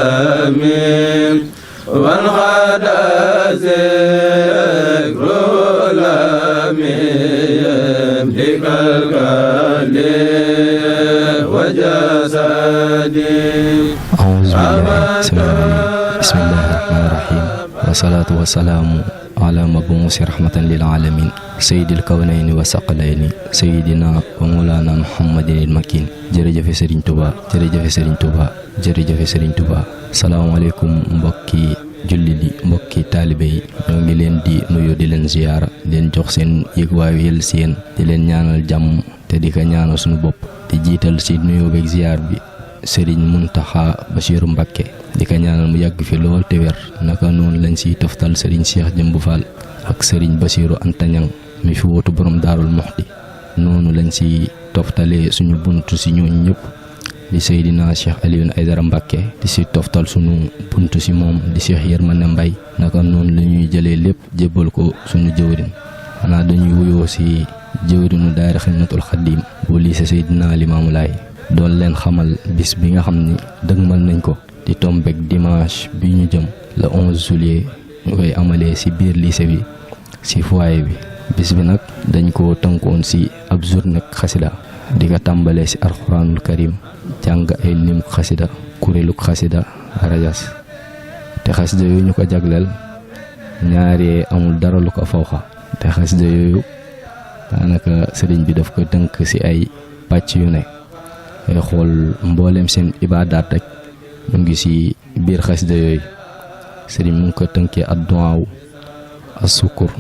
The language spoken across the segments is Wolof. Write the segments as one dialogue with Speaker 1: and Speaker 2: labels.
Speaker 1: والأمين والغد ذكر الأمين لك الكل وجسدي
Speaker 2: أعوذ بالله السميع العليم بسم الله الرحمن الرحيم والصلاة والسلام على مبعوث رحمة للعالمين سيد الكونين وثقلين سيدنا ومولانا محمد المكين jërëjëf Serigne Touba jërëjëf Serigne Touba jërëjëf Serigne Touba salaamaaleykum mbokki jullit yi mbokki taalibe yi ñoo ngi leen di nuyu di leen ziyaara leen jox seen yëgwaayu yël si yéen di leen ñaanal jàmm te di ko ñaanal suñu bopp di jiital si nuyoo beeg ziyaar bi Serigne Mountakha Bassirou Mbacké di ko ñaanal mu yàgg fi lool te wér naka noonu lañ siy toftal Serigne Cheikh Jëmb Fall ak Serigne Bassirou Anta Niang mi fi wóotu borom Daarul Muxti noonu lañ si toftalee suñu buntu si ñooñu ñëpp di Seydina Cheikh Alioune Aydara Mbacké di si toftal suñu buntu si moom di Cheikh Yërmande Mbay naka noonu la ñuy jëlee lépp jébbal ko suñu jëwrin xanaa dañuy wuyoo si jëwrinu daayira Xidmatul Xaadim bu lycée Seydina Limaamu Laay doon leen xamal bis bi nga xam ni dëgmal nañ ko di tombeek dimanche bi ñu jëm le 11 juillet ñu koy amalee si biir lycée bi si foyer bi bis bi nag dañ ko tënkoon si ab journée xasida di ko tàmbalee si alxuraanul karim jàng ay lim xasida kuréeluk xasida rajas te xasida yooyu ñu ko jagleel ñaari amul dara lu ko fawxa te xasida yooyu daanaka sëriñ bi daf ko tënk si ay pàcc yu ne ay xool mbooleem seen ibaadaat rek mu ngi si biir xasida yooyu sëriñ mu ngi ko tënkee adduwaaw as-sukur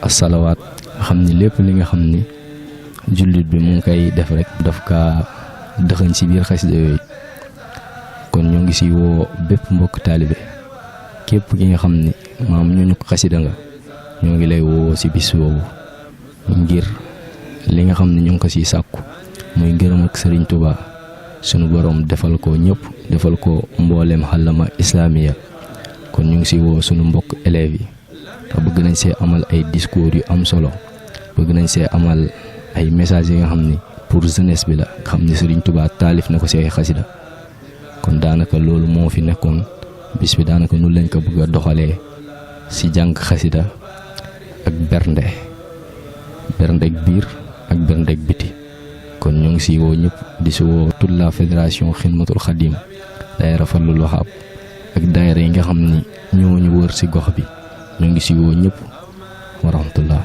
Speaker 2: as-salawaat nga xam ni lépp li nga xam ni jullit bi mu ngi koy def rek daf ka dëxëñ si biir xasida yooyu kon ñoo ngi si woo bépp mbokk taalibe képp ki nga xam ni maam ñooñu ko xasida nga ñoo ngi lay woo si bis boobu ngir li nga xam ne ñu ngi ko siy sàkku muy ngërëm ak Sëriñ Tuubaa sunu borom defal ko ñëpp defal ko mbooleem xalama islaamiya kon ñu ngi si woo sunu mbokk élèves yi te bëgg nañ see amal ay discours yu am solo bëgg nañ see amal ay messages yi nga xam ni pour jeunesse bi la nga xam ni Sëriñ Tuubaa taalif na ko si ay xasida kon daanaka loolu moo fi nekkoon bis bi daanaka nu lañ ko bëgg a doxalee si jàng xasida ak berndeek biir ak berndeek biti kon ñoo ngi si woo ñëpp di si woo toute la fédération Xidmatul Xaadim daayira Fadlul Wahab ak daayira yi nga xam ni ñoo ñu wër si gox bi ñoo ngi si woo ñëpp wa rahmatullah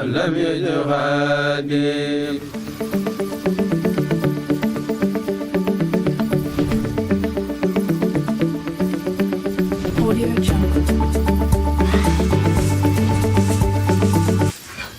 Speaker 1: لم يجغ